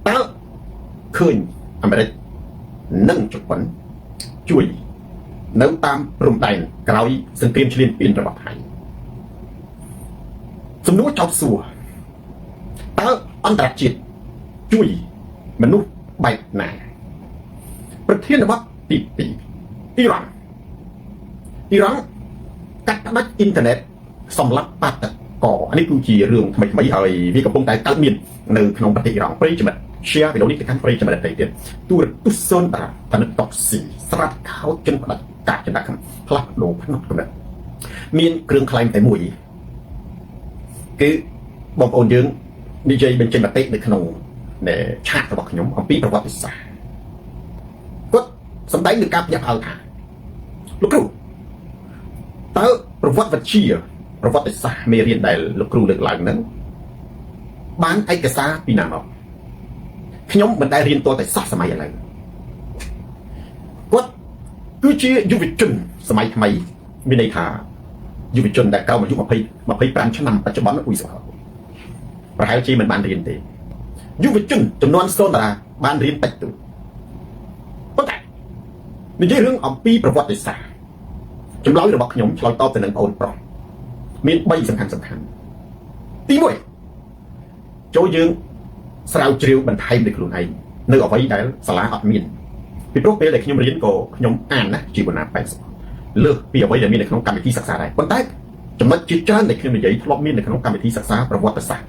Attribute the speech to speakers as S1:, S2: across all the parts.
S1: តើឃើញអាមេរិកនិងជប៉ុនជួយនៅតាមព្រំដែនក្រោយសង្គ្រាមឈ្លានពានរបស់ថៃសំណួរចោទសួរតើអន្តរជាតិជួយមនុស្សបែបណា ប្រធានបទទី2អ៊ីរ៉ង់អ៊ីរ៉ង់កាត់ផ្ដាច់អ៊ីនធឺណិតសម្រាប់បាតកអានេះគឺជារឿងថ្មីថ្មីហើយវាកំពុងតែកើតមាននៅក្នុងប្រទេសអ៊ីរ៉ង់ប្រិយមិត្ត share វីដេអូនេះទៅកាន់ប្រិយមិត្តដទៃទៀតទូរទស្សន៍សូនតាតនិតតស៊ីស្រាប់ខោជនផ្ដាច់ការចំណាក់ផ្លាស់ប្ដូរផ្នត់គំនិតមានគ្រឿងក្លែងតែមួយគឺបងប្អូនយើងនិយាយបញ្ចេញមតិនៅក្នុង chat របស់ខ្ញុំអំពីប្រវត្តិសាស្ត្រគាត់សម្ដែងនឹងការភ្ញាក់ផ្អើលថាលោកគ្រូតើប្រវត្តិវិទ្យាប្រវត្តិសាស្ត្រមេរៀនដែលលោកគ្រូលើកឡើងហ្នឹងបានឯកសារពីណាមកខ្ញុំមិនដែលរៀនតតែសោះសម័យឥឡូវគាត់គឺជាយុវជនសម័យថ្មីមានន័យថាយុវជនដែលក្រោមអាយុ20 25ឆ្នាំបច្ចុប្បន្នអ៊ុយសុខប្រហែលជាមិនបានរៀនទេយុវជនចំនួនសូនតារាបានរៀនតិចតួចប៉ុន្តែនិយាយរឿងអំពីប្រវត្តិសាស្ត្រចម្លើយរបស់ខ្ញុំឆ្លើយតបទៅនឹងបងអូនប្រុសមាន3សំខាន់សំខាន់ទី1ចូលយើងស្រាវជ្រាវបន្ថែមដោយខ្លួនឯងនៅអ្វីដែលសាលាអត់មានពីព្រោះពេលដែលខ្ញុំរៀនក៏ខ្ញុំអានណាជីវណា80លើសពីអ្វីដែលមាននៅក្នុងកម្មវិធីសិក្សាដែរប៉ុន្តែចំណុចជាច្រើនដែលខ្ញុំនិយាយធ្លាប់មាននៅក្នុងកម្មវិធីសិក្សាប្រវត្តិសាស្ត្រ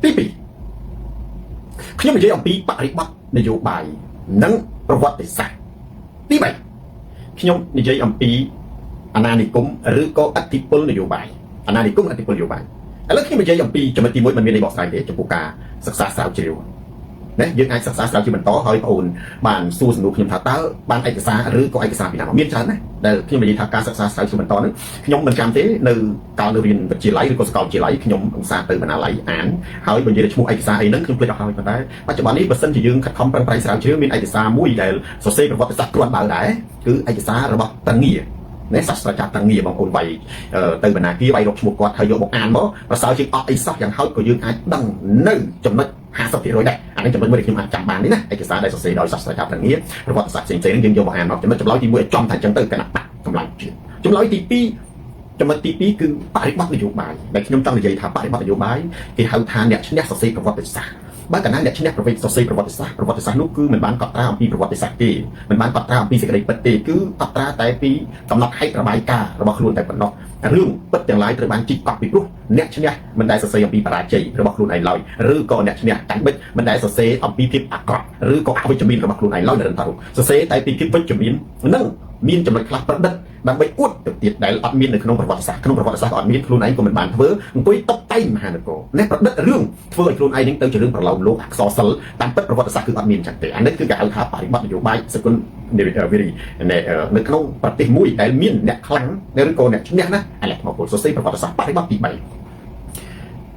S1: ទី2ខ្ញុំនិយាយអំពីបរិបទនយោបាយនិងប្រវត្តិសាស្ត្រទី3ខ្ញុំនិយាយអំពីអាណានិគមឬក៏អធិពលនយោបាយអាណានិគមអធិពលនយោបាយឥឡូវខ្ញុំនិយាយអំពីចំណុចទី1មិនមានន័យបកស្រាយទេចំពោះការសិក្សាស្រាវជ្រាវណាយើងអាចសិក្សាស្រាវជ្រាវបន្តហើយបងអូនបានសួរសំណួរខ្ញុំថាតើបានឯកសារឬក៏ឯកសារពីណាមកមានច្រើនណាស់ដែលខ្ញុំនិយាយថាការសិក្សាស្រាវជ្រាវបន្តហ្នឹងខ្ញុំមិនចាំទេនៅកាលនៅរៀនវិទ្យាល័យឬក៏សាកលវិទ្យាល័យខ្ញុំឧស្សាហ៍ទៅបណ្ណាល័យអានហើយបើនិយាយឈ្មោះឯកសារអីហ្នឹងខ្ញុំភ្លេចអស់ហើយប៉ុន្តែបច្ចុប្បន្ននេះបើសិនជាយើងខិតខំប្រឹងប្រែងស្រាវជ្រាវមានឯកសារមួយដែលសរសេរប្រវត្តិសាស្ត្រគ្រាន់បើដែរគឺឯកសាររបស់តងានេះសាស្ត្រាចារ្យតាងាបងប្អូនវាយទៅបណ្ណាគារវាយរកឈ្មោះគាត់ហើយយកមកអានមកប្រសើរជាងអត់អីសោះយ៉ាងហោចក៏យើងអាចដឹងនៅចំណុច50%ដែរអានេះចំណុចមួយដែលខ្ញុំអាចចាំបាននេះណាឯកសារដែលសរសេរដោយសាស្ត្រាចារ្យតាងាប្រវត្តិសាស្ត្រផ្សេងៗនេះយើងយកមកអានមកចំណុចចម្លើយទី1ឲ្យចំថាអញ្ចឹងទៅគណៈបកកម្លាំងជាតិចម្លើយទី2ចំណុចទី2គឺបរិបទនយោបាយដែលខ្ញុំចង់និយាយថាបរិបទនយោបាយគេហៅថាអ្នកឈ្នះសរសេរប្រវត្តិសាស្ត្របើកាលណាអ្នកឈ្នះប្រវត្តិសរសេរប្រវត្តិសាស្ត្រប្រវត្តិសាស្ត្រនោះគឺមិនបានកត់ត្រាអំពីប្រវត្តិសាស្ត្រទេមិនបានកត់ត្រាអំពីសេចក្តីពិតទេគឺកត់ត្រាតែពីកំណត់ហេតុរបាយការណ៍របស់ខ្លួនតែប៉ុណ្ណោះរឿងពិតទាំងឡាយត្រូវបានជីកកក់ពីព្រោះអ្នកឈ្នះមិនដែលសរសេរអំពីបរាជ័យរបស់ខ្លួនឯងឡើយឬក៏អ្នកឈ្នះកាន់បិចមិនដែលសរសេរអំពីភាពអាក្រក់ឬក៏អវិជ្ជមានរបស់ខ្លួនឯងឡើយនរិនតារុសរសេរតែពីភាពវិជ្ជមាននិងមានចំណុចខ្លះប្រឌិតដើម្បីអួតទៅទៀតដែលអត់មាននៅក្នុងប្រវត្តិសាស្ត្រក្នុងប្រវត្តិសាស្ត្រក៏អត់មានខ្លួនឯងក៏មិនបានធ្វើអង្គុយតុបតែងមហានគរនេះប្រឌិតរឿងធ្វើឲ្យខ្លួនឯងនឹងទៅជារឿងប្រឡោមលោកអក្សរសិល្ប៍តាមពិតប្រវត្តិសាស្ត្រគឺអត់មានចឹងទេអានេះគឺគេហៅថាបរិបទនយោបាយសគុណវិរីនៅក្នុងប្រទេសមួយដែលមានអ្នកខ្លាំងឬក៏អ្នកឈ្នះណាអានេះមកពលសរសេរប្រវត្តិសាស្ត្របរិបទទី3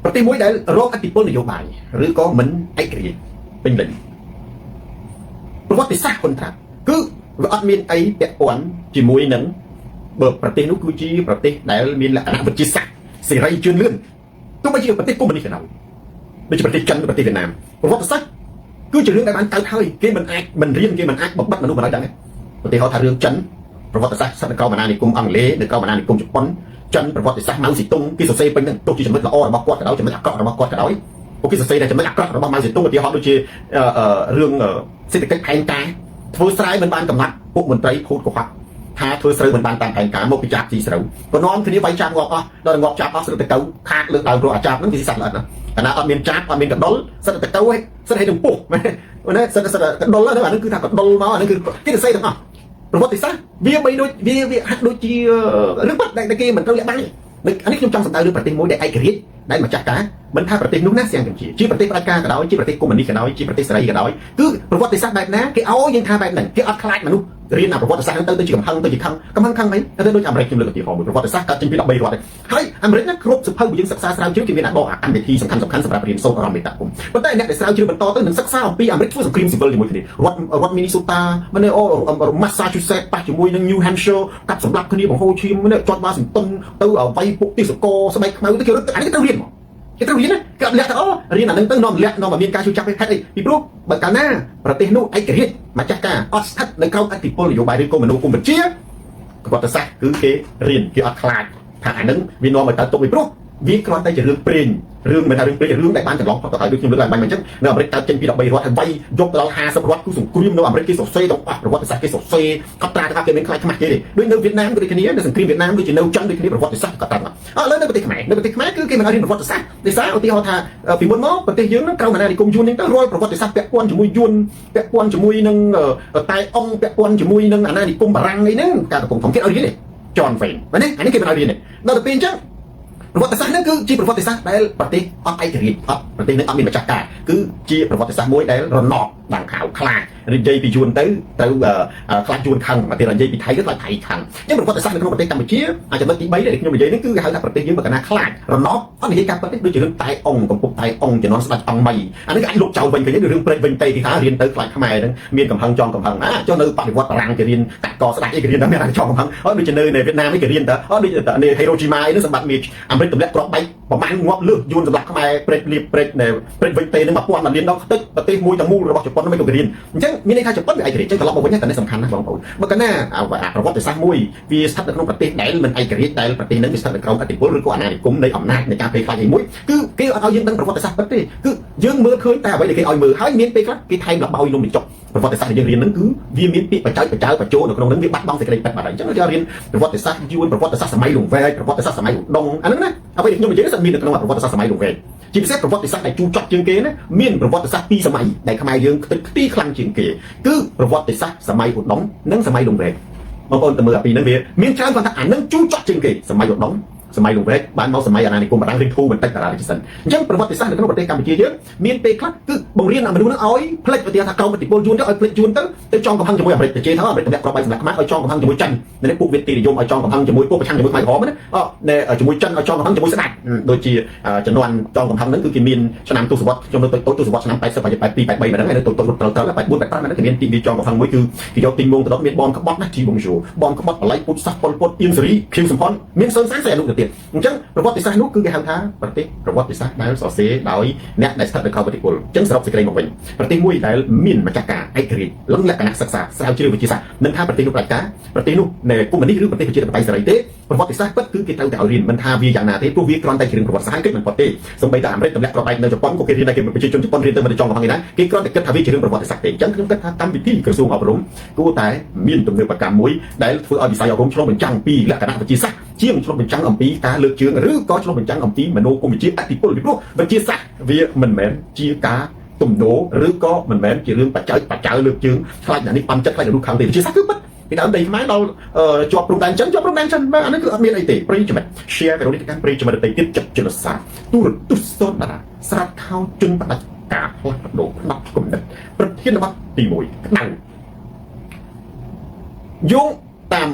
S1: ប្រទេសមួយដែលរងអធិពលនយោបាយឬក៏មិនឯករាជ្យពេញលេញប្រវត្តិសាស្ត្រហ៊ុនត្រាំគឺវាអត់មានអីពាក់ព័ន្ធជាមួយនឹងបើប្រទេសនោះគឺជាប្រទេសដែលមានលក្ខណៈវិទ្យាសាស្ត្រសេរីជឿនលឿនទោះបីជាប្រទេសកុម្មុយនីសក៏ដោយដូចជាប្រទេសចិនប្រទេសវៀតណាមប្រវត្តិសាស្ត្រគឺជារឿងដែលបានកើតហើយគេមិនអាចមិនរៀនគេមិនអាចបំបិតមនុស្សបណ្ដោយដឹងទេឧទាហរណ៍ថារឿងចិនប្រវត្តិសាស្ត្រស្ថិតនៅក្រោមអាណានិគមអង់គ្លេសនៅក្រោមអាណានិគមជប៉ុនចិនប្រវត្តិសាស្ត្រម៉ៅសេទុងគេសរសេរពេញហ្នឹងទោះជាចំណុចល្អរបស់គាត់ក៏ដោយចំណុចអាក្រក់របស់គាត់ក៏ដោយពួកគេសរសេរតែចំណុចអាក្រក់របស់ម៉ៅសេទុងឧទាហរណ៍ដូចជារឿងសេដ្ឋកិច្ចផែនការធ្វើស្រែមិនបានកំណត់ពួកមន្ត្រីភូតកុហកថាធ្វើស្រូវមិនបានតាមផែនការមកពីចាប់ស៊ីស្រូវក៏នាំគ្នាវាយចាប់ងាប់អស់ដល់ងាប់ចាប់អស់ស្រុតតកៅខាតលើកដើមព្រោះអាចាប់ហ្នឹងគេស៊ីសត្វល្អិតណាកាលណាអត់មានចាប់អត់មានកដុលសិតតកៅឯងសិតឲ្យនឹងពុះណាសិតសិតកដុលហ្នឹងអាហ្នឹងគឺថាកដុលមកអាហ្នឹងគឺគេសរសេរទាំងអស់ប្រវត្តិសាស្ត្រវាបីដូចវាវាហាក់ដូចជារឿងពិតដែលគេមិនត្រូវលាក់បាំងនេះអានេះខ្ញុំចង់សម្ដៅរឿងប្រទេសមួយដែលឯករាជ្យដែលម្ចាស់ការមិនថាប្រទេសនោះណាសៀងកម្ពុជាជាប្រទេសផ្ដាច់ការក៏ដោយជាប្រទេសកុម្មុយនីសក៏ដោយជាប្រទេសសេរីក៏ដោយគឺប្រវត្តិសាស្ត្របែបណាគេឲ្យយើងថាបែបហ្នឹងគេអត់ខ្លាចមនុស្សរៀនអាប្រវត្តិសាស្ត្រហ្នឹងទៅទៅជាកំហឹងទៅជាខឹងកំហឹងខឹងអីទៅដូចអាមេរិកខ្ញុំលើកឧទាហរណ៍មួយប្រវត្តិសាស្ត្រកើតចេញពី13រដ្ឋហើយអាមេរិកណាគ្រប់សភៅយើងសិក្សាស្រាវជ្រាវគេមានអាដកអាកម្មវិធីសំខាន់សំខាន់សម្រាប់រៀនសូត្រអារម្មណ៍មេត្តាគុំប៉ុន្តែអ្នកដែលស្រាវជ្រាវបន្តទៅនឹងសិក្សាអំពីអាមេរិកធ្វើសង្គ្រាមស៊ីវិលជាមួយគ្នារដ្ឋរដ្ឋ Minnesota ម្នាក់អូ Massachusetts ប៉ះជាមួយនឹង New Hampshire កាប់សម្លាប់គ្នាបង្ហូរឈាមម្នាក់ចតវ៉ាស៊ីនតុនទៅវាយពួកទេសកលស្បែកខ្មៅទៅគេរត់អានេះទៅរៀនមក គេត្រូវរៀនណាគេអត់លាក់ទៅអូរៀនអានឹងទៅនាំលាក់នាំឲ្យមានការជួយចាប់ហេតុអីពីព្រោះបើកាលណាប្រទេសនោះឯករាជ្យម្ចាស់ការអត់ស្ថិតនៅក្រោមឥទ្ធិពលនយោបាយឬក៏មនោគមវិជ្ជាប្រវត្តិសាស្ត្រគឺគេរៀនគេអត់ខ្លាចថាអានឹងវានាំឲ្យកើតទុកពីព្រោះវាគ្រាន់តែជារឿងព្រេងរឿងមិនថារឿងព្រេងរឿងដែលបានចន្លងផុតទៅហើយដូចខ្ញុំលើកឡើងបាញ់មកអញ្ចឹងនៅអាមេរិកកើតចេញពី13រដ្ឋហើយវាយយកទៅដល់50រដ្ឋគឺសង្គ្រាមនៅអាមេរិកគេសរសេរទាំងអស់ប្រវត្តិសាស្ត្រគេសរសេរកត់ត្រាទាំងអស់គេមានខ្លាចខ្មាស់គេទេដូចនៅវៀតណាមក៏ដូចគ្នានៅសង្គ្រាមវៀតណាមដូចជានៅចិនដូចគ្នាប្រវត្តិសាស្ត្រកត់ត្រាទាំងអស់ឥឡូវនៅប្រទេសខ្មែរនៅប្រទេសខ្មែរគឺគេមិនឲ្យរៀនប្រវត្តិសាស្ត្រដោយសារឧទាហរណ៍ថាពីមុនមកប្រទេសយើងនឹងក្រោមអាណានិគមយួនហ្នឹងទៅរាល់ប្រវត្តិសាស្ត្រពាក់ព័ន្ធជាមួយយួនពាក់ព័ន្ធជាមួយនឹងតែអងពាក់ព័ន្ធជាមួយនឹងអាណានិគមបារាំងអីហ្នឹងការកំពុងធំគេឲ្យរៀនទេចនវេនបាទនេះអានេះគេមិនឲ្យរៀនទេដល់ទៅពេលអញ្ចឹងប្រវត្តិសាស្ត្រហ្នឹងគឺជាប្រវត្តិសាស្ត្រដែលប្រទេសអត់ឯករាជ្យអត់ប្រទេសនឹងអត់មានម្ចាស់ការគឺជាប្រវត្តិសាស្ត្រមួយដែលរណបដាំងខៅខ្លាចនិយាយពីយួនទៅទៅខ្លាចយួនខឹងមកទៀតនិយាយពីថៃទៅខ្លាចថៃខឹងអញ្ចឹងប្រវត្តិសាស្ត្រនៅក្នុងប្រទេសកម្ពុជាអាចចំណុចទី3ដែលខ្ញុំនិយាយហ្នឹងគឺគេហៅថាប្រទេសយើងបើកាលណាខ្លាចរណបអត់និយាយការពិតទេដូចជារឿងតែអងកំពុកតែអងជំនាន់ស្ដេចអង្គមីអានេះគេអាចលុបចោលវិញឃើញរឿងព្រេចវិញទេគេថារៀនទៅខ្លាចខ្មែរហ្នឹងមានកំហឹងចងកំហឹងអាចុះនៅបដិវត្តបារាំងគេរៀនកាត់កស្ដេចអីគេរៀនតែមានអាចងកំហឹងអត់ដូចជានៅវៀតណាមអីគេរៀនតើអត់ដូចនៅហេរ៉ូជីម៉ាអីហ្នឹងសម្បត្តិមានអាមេរិកទម្លាក់គ្រាប់បែកប្រមាណងាប់លើសយួនសម្រាប់ខ្មែរព្រេចលៀបព្រេចនៅព្រេចវិញទេនឹង1000លានដងខ្ទេចប្រទេសមួយទាំងមូលរបស់ជប៉ុនមិនក៏គេរៀនអញ្ចឹងមានន័យថាជប៉ុនវាឯករាជ្យអញ្ចឹងត្រឡប់មកវិញតែនេះសំខាន់ណាស់បងប្អូនបើកាលណាប្រវត្តិសាស្ត្រមួយវាស្ថិតនៅក្នុងប្រទេសដែលមិនឯករាជ្យដែលប្រទេសនឹងវាស្ថិតនៅក្រោមឥទ្ធិពលឬក៏អាណានិគមនៃអំណាចនៃការភ័យខ្លាចអីមួយគឺគេអត់ឲ្យយើងដឹងប្រវត្តិសាស្ត្រពិតទេគឺយើងមើលឃើញតែអ្វីដែលគេឲ្យមើលហើយមានពេលខ្លះគេថែមលបោយនំបញ្ចុកប្រវត្តិសាស្ត្រដែលយើងរៀនហ្នឹងគឺវាមានពាក្យបច្ច័យបច្ចើបញ្ចូលនៅក្នុងហ្នឹងវាបាត់បង់សេចក្តីពិតបាត់ហើយអញ្ចឹងយើងរៀនប្រវត្តិសាស្ត្រយួនប្រវត្តិសាស្ត្រសម័យលង្វែកប្រវត្តិសាស្ត្រសម័យឧដុង្គអាហ្នឹងណាអ្វីដែលខ្ញុំនិយាយនេះមាននៅក្នុងប្រវត្តិសាស្ត្រសម័យលង្វែកជាពិសេសប្រវត្តិសាស្ត្រដែលជូរចត់ជាងគេណាមានប្រវត្តិសាស្ត្រពីរសម័យដែលខ្មែរយើងខ្ទេចខ្ទីខ្លាំងជាងគេគឺប្រវត្តិសាស្ត្រសម័យឧដុង្គនិងសម័យលង្វែកបងប្អូនទៅមើលអាពីរហ្នឹងវាមានច្រើនគាត់ថាអាហ្នឹងជូរចត់ជាងគេសម័យឧដុង្គសម័យលង្វែកបានមកសម័យអាណានិគមបារាំងរៀងធូរបន្តិចតារារាជសិនអញ្ចឹងប្រវត្តិសាស្ត្រនៅក្នុងប្រទេសកម្ពុជាយើងមានពេលខ្លះគឺបង្រៀនឲ្យមនុស្សហ្នឹងឲ្យផ្លិចឧទាហរណ៍ថាក្រោមឥទ្ធិពលយួនទៅឲ្យផ្លិចយួនទៅទៅចងកំហឹងជាមួយអាមេរិកទៅជេរថាអាមេរិកទម្លាក់គ្រាប់បែកសម្រាប់ខ្មែរឲ្យចងកំហឹងជាមួយចិននេះពួកវៀតទីនិយមឲ្យចងកំហឹងជាមួយពួកប្រឆាំងជាមួយខ្មែរក្រហមណាអជាមួយចិនឲ្យចងកំហឹងជាមួយស្ដេចដូចជាជំនាន់ចងកំហឹងហ្នឹងគឺគេមានឆ្នាំទសវត្សខ្ញុំនៅតូចទសវត្សឆ្នាំ80 82 83ហ្នឹងហើយនៅតូចតូចរត់ត្រូវត្រូវ84 85ហ្នឹងគេមានទីចងកំហឹងមួយគឺគេយកទីងងទៅដល់មានបនក្បត់ណាជីបងជូបនក្បត់បល័យពុតសះប៉ុលពតអៀងសេរីខៀវសំផនមានសឿនសានស្រីអនុទៅទៀតអញ្ចឹងប្រវត្តិសាស្ត្រនោះគឺគេហៅថាប្រទេសប្រវត្តិសាស្ត្រដែលសរសេរដោយអ្នកដែលស្ថិតនៅក្រោមឥទ្ធិពលអញ្ចឹងសរុបសេចក្តីមកវិញប្រទេសមួយដែលមានម្ចាស់ការឯករាជ្យលំលក្ខណៈសិក្សាស្រាវជ្រាវវិទ្យាសាស្ត្រមិនថាប្រទេសនោះប្រជាការប្រទេសនោះនៃកុម្មុយនីសឬប្រទេសប្រជាធិបតេយ្យសេរីទេប្រវត្តិសាស្ត្រពិតគឺគេត្រូវតែឲ្យរៀនមិនថាវាយ៉ាងណាទេព្រោះវាគ្រាន់តែជារឿងប្រវត្តិសាស្ត្រគេមិនផុតទេសូម្បីតែអាមេរិកទម្លាក់គ្រាប់បែកនៅជប៉ុនក៏គេរៀនដែរគេប្រជាជនជប៉ុនរៀនទៅមិនទៅចង់កំហឹងឯណាគេគ្រាន់តែគិតថាវាជារឿងប្រវត្តិសាស្ត្រទេអញ្ចឹងខ្ញុំគិតថាកម្មវិធីក្រសួងអប់រំគួរតែមានទំនើបកម្មមួយដែលធ្វើឲ្យវិស័យអប់រំឆ្លុះបញ្ចាំងពីលក្ខណៈវិទ្យាសាស្ត្រជាងឆ្លុះបញ្ចាំងអំពីការលើកជើងឬក៏ឆ្លុះបញ្ចាំងអំពីមនោគមវិជ្ជាឥទ្ធិពលពីព្រោះវិទ្យាសាស្ត្រវាមិនមែនជាការទំនោរឬក៏មិនមែនជារឿងបច្ច័យបច្ចើលើកជើងខ្លាចអ្នកនេះប៉ាន់ចិត្តខ្លាចអ្នកនោះខឹងទេវិទ្យាសាស្ត្រគឺពិតពីដើមដីខ្មែរដល់ជាប់ព្រំដែនចិនជាប់ព្រំដែនចិនបាទអានេះគឺអត់មានអីទេប្រិយមិត្ត share វីដេអូនេះទៅកាន់ប្រិយមិត្តដទៃទៀតចិត្តជលសាទូរទស្សន៍សូនតារាស្រាប់ខោជន់ផ្ដាច់ការផ្លាស់ប្ដូរផ្នត់គំនិតប្រធានបទទី1ក្តៅយោងតាម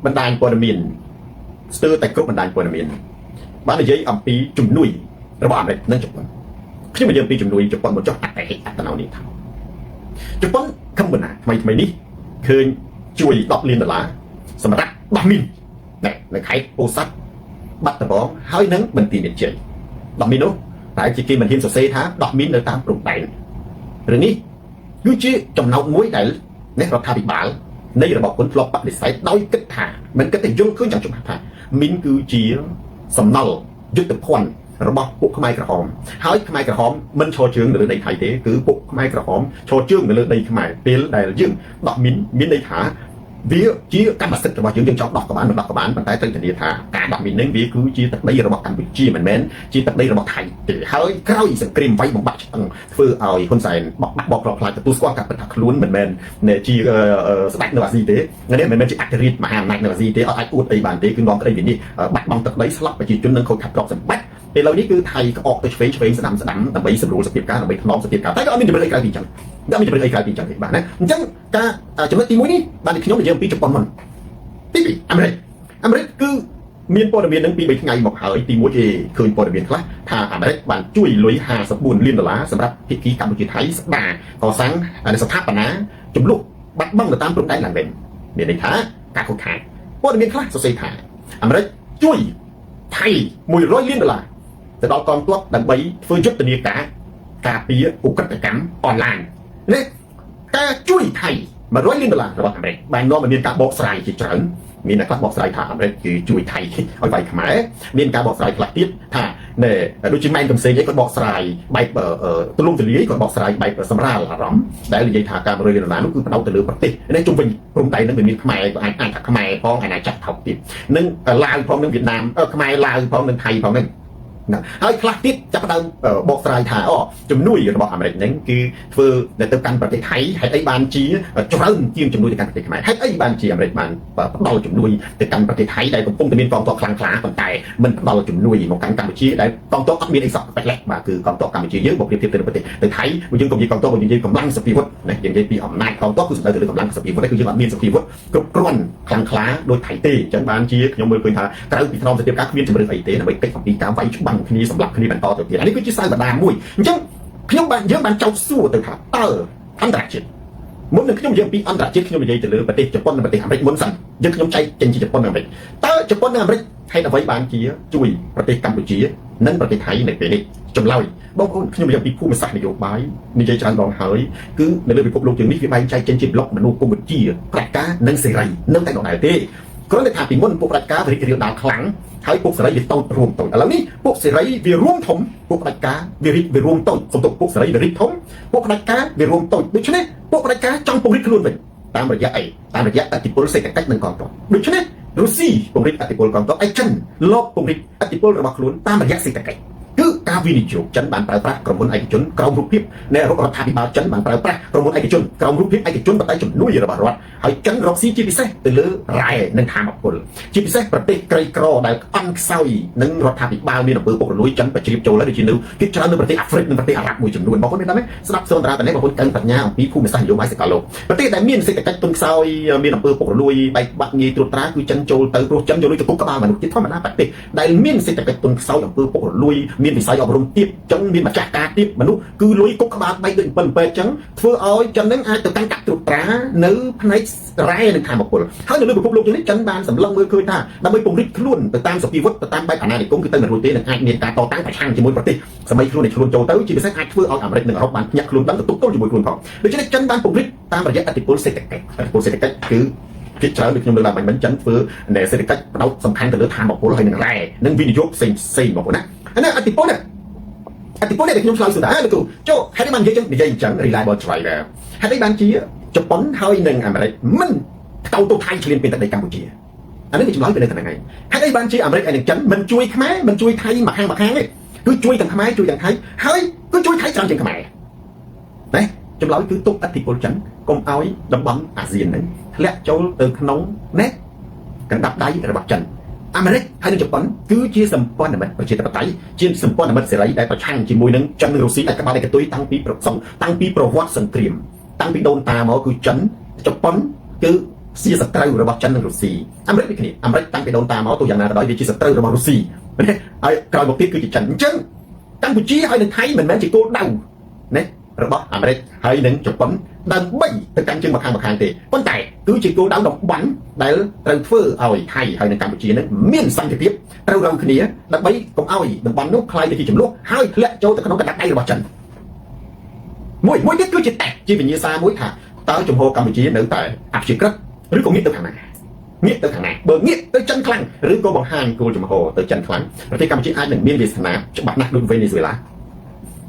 S1: បណ្ដាញព័ត៌មានស្ទើរតែគ្រប់បណ្ដាញព័ត៌មានបាននិយាយអំពីជំនួយរបស់អាមេរិកនិងជប៉ុនខ្ញុំនិយាយអំពីជំនួយជប៉ុនមកចុះអតិហិអត្តណោនេះថាជប៉ុនកម្ពុជាថ្មីថ្មីនេះឃើញជួយ10លានដុល្លារសម្រាប់ដោះមីននៅខេត្តពោធិ៍សាត់បាត់ដំបងហើយនឹងបន្ទាយមានជ័យដោះមីននោះតែជាគេមិនហ៊ានសរសេរថាដោះមីននៅតាមព្រំដែនរឿងនេះគឺជាចំណោទមួយដែលនេះរដ្ឋាភិបាលនៃរបបគុណធ្លាប់បដិសេធដោយគិតថាមិនគិតតែយល់ឃើញយ៉ាងច្បាស់ថាមីនគឺជាសំណល់យុទ្ធភ័ណ្ឌរបស់ពួកខ្មែរក្រហមហើយខ្មែរក្រហមមិនឈរជើងនៅលើដីថៃទេគឺពួកខ្មែរក្រហមឈរជើងនៅលើដីខ្មែរពេលដែលយើងដោះមីនមានន័យថាវាជាកម្មសិទ្ធិរបស់យើងយើងចង់ដោះក៏បានមិនដោះក៏បានប៉ុន្តែត្រូវធានាថាការដោះមីននឹងវាគឺជាទឹកដីរបស់កម្ពុជាមិនមែនជាទឹកដីរបស់ថៃទេហើយក្រោយសង្គ្រាមវាយបំបាក់ឆ្អឹងធ្វើឲ្យហ៊ុនសែនបកបាក់បកក្រខ្លាចទទួលស្គាល់ការពិតថាខ្លួនមិនមែនជាស្ដេចនៅអាស៊ីទេនេះមិនមែនជាអធិរាជមហាអំណាចនៅអាស៊ីទេអត់អាចអួតអីបានទេគឺនាំក្តីវិនិច្ឆ័យបាត់បង់ទឹកដីស្លាប់ប្រជាជននិងខូចខាតទ្រព្យសម្បត្តិពេលឥឡូវនេះគឺថៃក្អកទៅឆ្វេងឆ្វេងស្ដាំស្ដាំដើម្បីសម្រួលសភាពការដើម្បីថ្នមសភាពការតែក៏អត់មានជំរឿនអីក្រៅពីអញ្ចឹងអត់មានជំរឿនអីក្រៅពីអញ្ចឹងទេបាទណាអញ្ចឹងការចំណុចទី1នេះបានខ្ញុំនិយាយអំពីជប៉ុនមុនទី2អាមេរិកអាមេរិកគឺមានព័ត៌មាននឹងពី3ថ្ងៃមកហើយទី1គេឃើញព័ត៌មានខ្លះថាអាមេរិកបានជួយលុយ54លានដុល្លារសម្រាប់ភាគីកម្ពុជាថៃស្ដារកសាងស្ថាបនាចំនួនបាត់បង់ទៅតាមព្រំដែនឡើងវិញមានន័យថាការខូចខាតព័ត៌មានខ្លះសរសេរថាអាមេរិកជួយថៃ100លានដុល្លារ ទៅដល់កងទ័ពដើម្បីធ្វើយុទ្ធនាការការពារឧក្រិដ្ឋកម្មអនឡាញនេះការជួយថៃ100លានដុល្លាររបស់អាមេរិកបាននាំឲ្យមានការបកស្រាយជាច្រើនមានអ្នកខ្លះបកស្រាយថាអាមេរិកគឺជួយថៃឲ្យវាយខ្មែរមានការបកស្រាយខ្លះទៀតថាណែដូចជាម៉ែនកំសែងអីគាត់បកស្រាយបែបទូលំទូលាយគាត់បកស្រាយបែបសម្រាលអារម្មណ៍ដែលនិយាយថាការ100លានដុល្លារនោះគឺផ្ដោតទៅលើប្រទេសនេះជុំវិញព្រំដែននឹងវាមានខ្មែរក៏អាចអាចថាខ្មែរផងអាណាចក្រថោកទៀតនិងឡាវផងនិងវៀតណាមខ្មែរឡាវផងនិងថៃផងហ្នឹងណាហើយខ្លះទៀតចាប់ផ្ដើមបកស្រាយថាអូជំនួយរបស់អាមេរិកហ្នឹងគឺធ្វើទៅកាន់ប្រទេសថៃហេតុអីបានជាច្រើនជាងជំនួយទៅកាន់ប្រទេសខ្មែរហេតុអីបានជាអាមេរិកបានផ្ដល់ជំនួយទៅកាន់ប្រទេសថៃដែលកំពុងតែមានកងទ័ពខ្លាំងក្លាប៉ុន្តែមិនផ្ដល់ជំនួយមកកាន់កម្ពុជាដែលកងទ័ពអត់មានអីសោះបេះលេះបាទគឺកងទ័ពកម្ពុជាយើងបើប្រៀបធៀបទៅនឹងប្រទេសទៅថៃយើងកុំនិយាយកងទ័ពយើងនិយាយកម្លាំងសព្វាវុធណាយើងនិយាយពីអំណាចកងទ័ពគឺសំដៅទៅលើកម្លាំងសព្វាវុធគឺយើងអត់មានសព្វាវុធគ្រប់គ្រាន់ខ្លាំងក្លាដូចថៃទេអញ្ចឹងបានជាខ្ញុំមើលឃើញថាក្រៅពីថ្នមសភាពការគ្មានជំរឿនអីទេដើម្បីកិច្ចអំពីការវាយច្បាំងគ្នាសម្លាប់គ្នាបន្តទៅទៀតអានេះគឺជាសាវតាមួយអញ្ចឹងខ្ញុំបានយើងបានចោទសួរទៅថាតើអន្តរជាតិមុននឹងខ្ញុំនិយាយពីអន្តរជាតិខ្ញុំនិយាយទៅលើប្រទេសជប៉ុននិងប្រទេសអាមេរិកមុនសិនយើងខ្ញុំចែកចេញជាជប៉ុននិងអាមេរិកតើជប៉ុននិងអាមេរិកហេតុអ្វីបានជាជួយប្រទេសកម្ពុជានិងប្រទេសថៃនៅពេលនេះចម្លើយបងប្អូនខ្ញុំនិយាយពីភូមិសាស្ត្រនយោបាយនិយាយច្រើនដងហើយគឺនៅលើពិភពលោកជាងនេះវាបែងចែកចេញជាប្លុកមនុស្សកម្ពុជាប្រជាការនិងសេរីនៅតែដដែលទេគ្រាន់តែថាពីមុនពួកប្រជាការវារីករាលដាលខ្លាំងហើយពួកសេរីវាតូចរួមតូចឥឡូវនេះពួកសេរីវារួមធំពួកផ្ដាច់ការវារីកវារួមតូចសំទោសពួកសេរីវារីកធំពួកផ្ដាច់ការវារួមតូចដូច្នេះពួកផ្ដាច់ការចង់ពង្រីកខ្លួនវិញតាមរយៈអីតាមរយៈឥទ្ធិពលសេដ្ឋកិច្ចនិងកងទ័ពដូច្នេះរុស្ស៊ីពង្រីកឥទ្ធិពលកងទ័ពឯចិនលបពង្រីកឥទ្ធិពលរបស់ខ្លួនតាមរយៈសេដ្ឋកិច្ចគឺការវិនិយោគចិនបានប្រើប្រាស់ក្រុមហ៊ុនឯកជនក្រោមរូបភាពនៃរដ្ឋាភិបាលចិនបានប្រើប្រាស់ក្រុមហ៊ុនឯកជនក្រោមរូបភាពឯកជនប៉ុន្តែជំនួយរបស់រដ្ឋហើយចិនរកស៊ីជាពិសេសទៅលើរ៉ែនិងថាមពលជាពិសេសប្រទេសក្រីក្រដែលអន់ខ្សោយនិងរដ្ឋាភិបាលមានអំពើពុករលួយចិនប្រជ្រាបចូលហើយដូចជានៅគេច្រើននៅប្រទេសអាហ្វ្រិកនិងប្រទេសអារ៉ាប់មួយចំនួនបងប្អូនមានដឹងទេស្ដាប់សូនតារាតនេះបងប្អូនកើងប្រាជ្ញាអំពីភូមិសាស្ត្រនយោបាយសកលលោកប្រទេសដែលមានសេដ្ឋកិច្ចទន់ខ្សោយមានអំពើពុករលួយបែកបាក់ងាយត្រួតត្រាគឺចិនចូលទៅព្រោះចិនយកលុយទៅគុកក្បាលមនុស្សជាធម្មតាប្រទេសដែលមានសេដ្ឋកិច្ចទន់ខ្សោយអំពើពុករលួយមានវិស័យអប់រំទាបចឹងមានម្ចាស់ការទាបមនុស្សគឺលុយគុកក្បាលបែកដូចអំពិលអំពែកចឹងធ្វើឲ្យចិននឹងអាចទៅកាន់កាប់ត្រួតត្រានៅផ្នែករ៉ែនិងថាមពលហើយនៅលើពិភពលោកនេះចិនបានសម្លឹងមើលឃើញថាដើម្បីពង្រីកខ្លួនទៅតាមសព្វាវុធទៅតាមបែបអាណានិគមគឺទៅមិនរួចទេនឹងអាចមានការតតាំងប្រឆាំងជាមួយប្រទេសសម័យខ្លួននៃខ្លួនចូលទៅជាពិសេសអាចធ្វើឲ្យអាមេរិកនិងអឺរ៉ុបបានភ្ញាក់ខ្លួនដឹងទៅទប់ទល់ជាមួយខ្លួនផងដូច្នេះចិនបានពង្រីកតាមរយៈឥទ្ធិពលសេដ្ឋកិច្ចឥទ្ធិពលសេដ្ឋកិច្ចគឺភាគច្រើនដូចខ្ញុំលើកឡើងបាញ់មិញចិនធ្វើនៃសេដ្ឋកិច្ចផ្ដោតសំខាន់ទៅលើថាមពលហើយនឹងរ៉ែនិងវិនិយោគផ្សេងផ្សេងបងប្អូនណាអានេះឥទ្ធិពលនេះឥទ្ធិពលនេះដែលខ្ញុំឆ្លើយសួរថាលោកគ្រូចូលហេតុអីបាននិយាយចឹងនិយាយអញ្ចឹង reliable driver ហេតុអីបានជាជប៉ុនហើយនិងអាមេរិកមិនថ្កោលទោសថៃឈ្លានពានទឹកដីកម្ពុជាអានេះវាចម្លើយទៅនៅតែហ្នឹងឯងហេតុអីបានជាអាមេរិកហើយនិងចិនមិនជួយខ្មែរមិនជួយថៃមួយខាងមួយខាងទេគឺជួយទាំងខ្មែរជួយទាំងថៃហើយគឺជួយថៃច្រើនជាងខ្មែរណាចម្លើយគឺទុកឥទ្ធិពលចិនកុំឲ្យតំបន់អាស៊ានហ្នឹងធ្លាក់ចូលទៅក្នុងណាកណ្ដាប់ដៃរបស់ចិនអាមេរិកហើយនិងជប៉ុនគឺជាសម្ព័ន្ធមិត្តប្រជាធិបតេយ្យជាសម្ព័ន្ធមិត្តសេរីដែលប្រឆាំងជាមួយនឹងចិននិងរុស្ស៊ីដាច់ក្បាលដាច់កន្ទុយតាំងពីប្រសងតាំងពីប្រវត្តិសង្គ្រាមតាំងពីដូនតាមកគឺចិនជប៉ុនគឺជាសត្រូវរបស់ចិននិងរុស្ស៊ីអាមេរិកដូចគ្នាអាមេរិកតាំងពីដូនតាមកទោះយ៉ាងណាក៏ដោយវាជាសត្រូវរបស់រុស្ស៊ីហើយក្រោយមកទៀតគឺជាចិនអញ្ចឹងកម្ពុជាហើយនិងថៃមិនមែនជាគោលដៅណារបស់អាមេរិកហើយនិងជប៉ុនដើម្បីទៅកាន់ជើងមកខាងមកខាងទេប៉ុន្តែគឺជាគោលដៅតំបន់ដែលត្រូវធ្វើឲ្យថៃហើយនិងកម្ពុជានឹងមានសន្តិភាពត្រូវរងគ្នាដើម្បីកុំឲ្យតំបន់នោះក្លាយទៅជាចំនួនហើយធ្លាក់ចូលទៅក្នុងកណ្ដាប់ដៃរបស់ចិនមួយមួយទៀតគឺជាតេស្តជាវិញ្ញាសាមួយថាតើជំហរកម្ពុជានៅតែអព្យាក្រឹតឬក៏ងាកទៅខាងណាងាកទៅខាងណាបើងាកទៅចិនខ្លាំងឬក៏បង្ហាញគោលជំហរទៅចិនខ្លាំងប្រទេសកម្ពុជាអាចនឹងមានវាសនាច្បាស់ណាស់ដូចវេណេស៊ុយឡា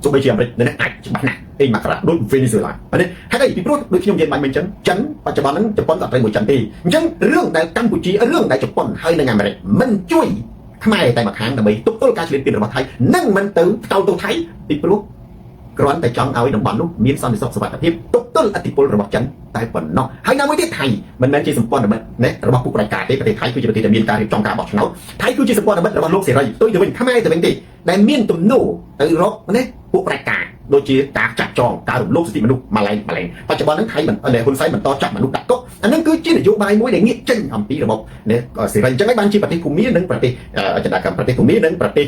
S1: ទោះបីជាអាមេរិកនៅនេះអាចច្បាស់ណាស់អេមករាដូចវេណេស៊ុយឡានេះហេតុអីពីព្រោះដូចខ្ញុំនិយាយបាញ់មិញអញ្ចឹងចិនបច្ចុប្បន្នហ្នឹងជប៉ុនក៏ត្រូវមួយចិនទេអញ្ចឹងរឿងដែលកម្ពុជារឿងដែលជប៉ុនហើយនិងអាមេរិកមិនជួយខ្មែរតែម្ខាងដើម្បីទប់ទល់ការឈ្លានពានរបស់ថៃនិងមិនទៅថ្កោលទោសថៃពីព្រោះគ្រាន់តែចង់ឲ្យតំបន់នោះមានសន្តិសុខសុវត្ថិភាពទប់ទល់ឥទ្ធិពលរបស់ចិនតែប៉ុណ្ណោះហើយណាមួយទៀតថៃមិនមែនជាសម្ព័ន្ធមិត្តណារបស់ពួកប្រជាការទេប្រទេសថៃគឺជាប្រទេសដែលមានការរៀបចំការបោះឆ្នោតថៃគឺជាសម្ព័ន្ធមិត្តរបស់លោកសេរីផ្ទុយទៅវិញខ្មែរទៅវិញទេដែលមានទំនោរទៅរកណាពួកប្រជាការដូចជាការចាប់ចងការរំលោភសិទ្ធិមនុស្សម្លែងម្លែងបច្ចុប្បន្នហ្នឹងថៃមិនហ៊ុនសែនបន្តចាប់មនុស្សដាក់គុកអាហ្នឹងគឺជានយោបាយមួយដែលងាកចេញអំពីរបបនេះសេរីអញ្ចឹងហើយបានជាប្រទេសភូមានិងប្រទេសចន្ទកម្មប្រទេសភូមានិងប្រទេស